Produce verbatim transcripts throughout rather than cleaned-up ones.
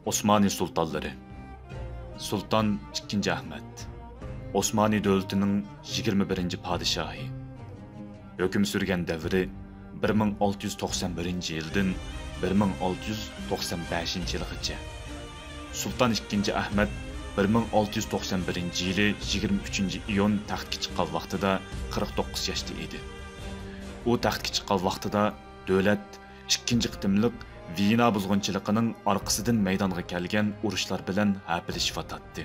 ئوسمانى سۇلتانلىرى. سۇلتان ئىككىنچى ئەھمەد، ئوسمانى دۆلىتىنىڭ يىگىرمە بىرىنچى پادىشاھى. ھۆكۈم سۈرگەن دەۋرى بىر مىڭ ئالتە يۈز توقسان بىرىنچى يىلدىن بىر مىڭ ئالتە يۈز توقسان بەشىنچى يىلغىچە. سۇلتان ئىككىنچى ئەھمەد بىر مىڭ ئالتە يۈز توقسان بىرىنچى يىلى يىگىرمە ئۈچىنچى ئىيۇن تەختكە چىققان ۋاقتىدا قىرىق توققۇز ياشتا ئىدى. ئۇ تەختكە چىققان ۋاقتىدا دۆلەت ئىككىنچى قېتىملىق ۋېنا بۇزغۇنچىلىقىنىڭ ئارقىسىدىن مەيدانغا كەلگەن ئۇرۇشلار بىلەن ھەپىلىشىۋاتاتتى.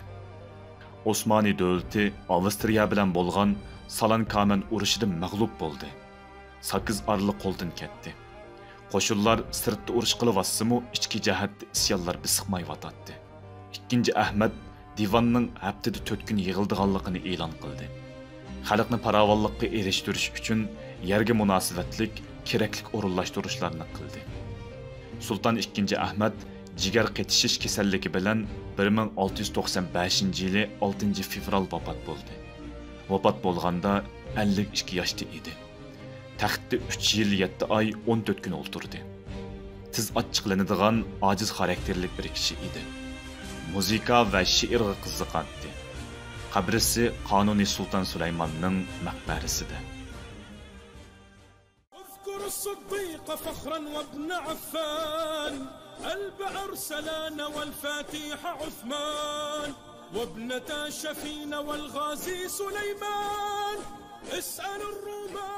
ئوسمانى دۆلىتى ئاۋسترىيە بىلەن بولغان سالان كامەن ئۇرۇشىدا مەغلۇپ بولدى. ساكىز ئارىلى قولدىن كەتتى. قوشۇنلار سىرتتا ئۇرۇش قىلىۋاتسىمۇ، ئىچكى جەھەتتە ئىسيانلار بېسىقمايۋاتاتتى. ئىككىنچى ئەھمەد دىۋاننىڭ ھەپتىدە تۆت كۈن يىغىلىدىغانلىقىنى ئېلان قىلدى. خەلقنى پاراۋانلىققا ئېرىشتۈرۈش ئۈچۈن يەرگە مۇناسىۋەتلىك كېرەكلىك ئورۇنلاشتۇرۇشلارنى قىلدى. سۇلتان ئىككىنچى ئەھمەد جىگەر قېتىشىش كېسەللىكى بىلەن بىر مىڭ ئالتە يۈز توقسان بەشىنچى يىلى ئالتىنچى فېۋرال ۋاپات بولدى. ۋاپات بولغاندا ئەللىك ئىككى ياشتا ئىدى. تەختتە ئۈچ يىل يەتتە ئاي ئون تۆت كۈن ئولتۇردى. تېز ئاچچىقلىنىدىغان ئاجىز خاراكتېرلىك بىر كىشى ئىدى. مۇزىكا ۋە شېئىرغا قىزىقاتتى. قەبرىسى قانۇنى سۇلتان سۇلايماننىڭ مەقبەرىسىدە. اذكر الصديق فخرا وابن عفان، ألب أرسلان والفاتح عثمان، وابنتا شفين والغازي سليمان. اسأل الرومان